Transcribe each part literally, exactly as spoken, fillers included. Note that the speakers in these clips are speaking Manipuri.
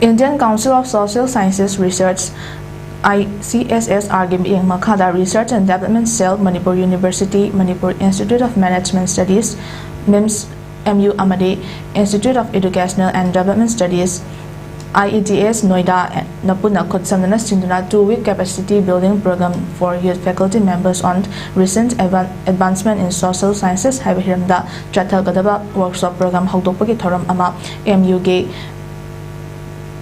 Indian Council of Social Sciences Research, I C S S R ꯒꯤ ꯃꯤꯠꯌꯦꯡ ꯃꯈꯥꯗ Research and Development Cell, Manipur University, Manipur Institute of Management Studies, MIMS, M U ꯑꯃꯗꯤ Institute of Educational and Development Studies, I E D S, Noida ꯅ ꯄꯨꯟꯅ ꯈꯨꯠꯁꯝꯅꯅ ꯁꯤꯟꯗꯨꯅ Two Week Capacity Building Program for Youth Faculty Members on Recent Advan- Advancement in Social Sciences ꯍꯥꯏꯕ ꯍꯤꯔꯝꯗ ꯆꯠꯊꯒꯗꯕ workshop program ꯍꯧꯗꯣꯛꯄꯒꯤ ꯊꯧꯔꯝ ꯑꯃ M U ꯒꯤ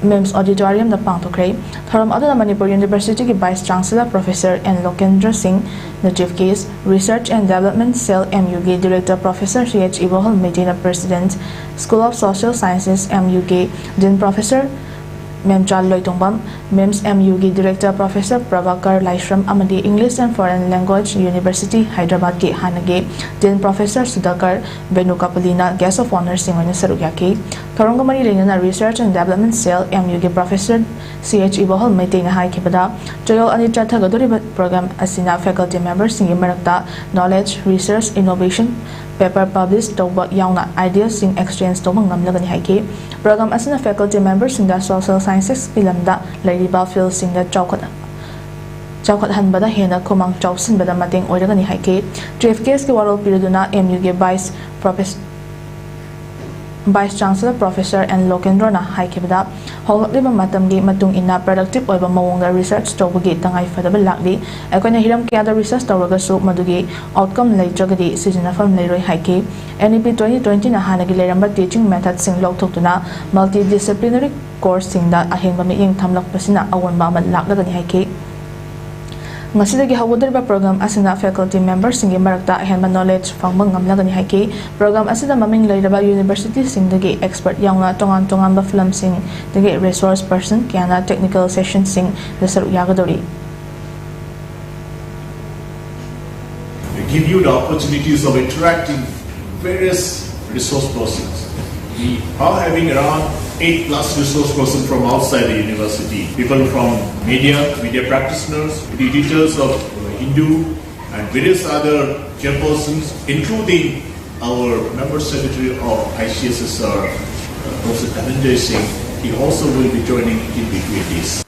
MIMS Auditorium ꯗ ꯄꯥꯡꯊꯣꯛꯈ꯭ꯔꯦ꯫ ꯊꯧꯔꯝ ꯑꯗꯨꯗ Manipur University ꯒꯤ Vice Chancellor Professor N Lokendra Singh ꯅ Chief Guest, Research and Development Cell, M U ꯒꯤ Director Professor C H Ibohol Meitei ꯅ President, School of Social Sciences, M U ꯒꯤ Dean Professor ꯃꯦꯝꯆꯥꯜ ꯂꯣꯏꯇꯣꯡꯕꯝ, MIMS M U ꯒꯤ Director Professor Prabhakar Laishram ꯑꯃꯗꯤ English and Foreign Language University, Hyderabad ꯀꯤ ꯍꯥꯟꯅꯒꯤ Dean Professor Sudhakar Venugopal ꯅ Guest of Honour ꯁꯤꯡ ꯑꯣꯏꯅ ꯁꯔꯨꯛ ꯌꯥꯈꯤ꯫ ꯊꯧꯔꯝꯒ ꯃꯔꯤ ꯂꯩꯅꯅ Research and Development Cell, M U ꯒꯤ Professor C H Ibohol Meitei ꯅ ꯍꯥꯏꯈꯤꯕꯗ, ꯆꯌꯣꯜ ꯑꯅꯤ ꯆꯠꯊꯒꯗꯧꯔꯤꯕ program ꯑꯁꯤꯅ faculty member ꯁꯤꯡꯒꯤ ꯃꯔꯛꯇ knowledge, research, innovation, paper publish ꯇꯧꯕ ꯌꯥꯎꯅ idea ꯁꯤꯡ exchange ꯇꯧꯕ ꯉꯝꯂꯒꯅꯤ ꯍꯥꯏꯈꯤ꯫ Program ꯑꯁꯤꯅ faculty member ꯁꯤꯡꯗ social sciences ꯀꯤ ꯂꯝꯗ ꯂꯩꯔꯤꯕ field ꯁꯤꯡꯗ ꯆꯥꯎꯈꯠ ꯆꯥꯎꯈꯠꯍꯟꯕꯗ ꯍꯦꯟꯅ ꯈꯨꯃꯥꯡ ꯆꯥꯎꯁꯤꯟꯕꯗ ꯃꯇꯦꯡ ꯑꯣꯏꯔꯒꯅꯤ ꯍꯥꯏꯈꯤ꯫ Chief Guest ꯀꯤ ꯋꯥꯔꯣꯜ ꯄꯤꯔꯗꯨꯅ M U ꯒꯤ Vice Professor Vice Chancellor Professor N Lokendra ꯅ ꯍꯥꯏꯈꯤꯕꯗ, ꯍꯧꯔꯛꯂꯤꯕ ꯃꯇꯝꯒꯤ ꯃꯇꯨꯡ ꯏꯟꯅ productive ꯑꯣꯏꯕ ꯃꯑꯣꯡꯗ research ꯇꯧꯕꯒꯤ ꯇꯉꯥꯏ ꯐꯗꯕ ꯂꯥꯛꯂꯤ꯫ ꯑꯩꯈꯣꯏꯅ ꯍꯤꯔꯝ ꯀꯌꯥꯗ research ꯇꯧꯔꯒꯁꯨ ꯃꯗꯨꯒꯤ outcome ꯂꯩꯇ꯭ꯔꯒꯗꯤ ꯁꯤꯖꯤꯟꯅꯐꯝ ꯂꯩꯔꯣꯏ ꯍꯥꯏꯈꯤ꯫ N E P twenty twenty ꯅ ꯍꯥꯟꯅꯒꯤ ꯂꯩꯔꯝꯕ teaching method ꯁꯤꯡ ꯂꯧꯊꯣꯛꯇꯨꯅ multidisciplinary course ꯁꯤꯡꯗ ꯑꯍꯦꯟꯕ ꯃꯤꯠꯌꯦꯡ ꯊꯝꯂꯛꯄꯁꯤꯅ ꯑꯑꯣꯟꯕ ꯑꯃ ꯂꯥꯛꯂꯒꯅꯤ ꯍꯥꯏꯈꯤ꯫ ꯉꯁꯤꯗꯒꯤ ꯍꯧꯒꯗꯧꯔꯤꯕ program ꯑꯁꯤꯅ faculty member ꯁꯤꯡꯒꯤ ꯃꯔꯛꯇ ꯑꯍꯦꯟꯕ knowledge ꯐꯪꯕ ꯉꯝꯂꯒꯅꯤ ꯍꯥꯏꯈꯤ꯫ Program ꯑꯁꯤꯗ ꯃꯃꯤꯡ ꯂꯩꯔꯕ university ꯁꯤꯡꯗꯒꯤ expert ꯌꯥꯎꯅ ꯇꯣꯉꯥꯟ ꯇꯣꯉꯥꯟꯕ field ꯁꯤꯡꯗꯒꯤ resource person ꯀꯌꯥꯅ technical session ꯁꯤꯡꯗ ꯁꯔꯨꯛ ꯌꯥꯒꯗꯧꯔꯤ꯫ We give you the opportunities of interacting various resource persons. We are having around eight plus resource persons from outside the university, people from media, media practitioners, the editors of Hindu, and various other chairpersons, including our member secretary of I C S S R, uh, Professor Dhananjay Singh, He also will be joining in between this.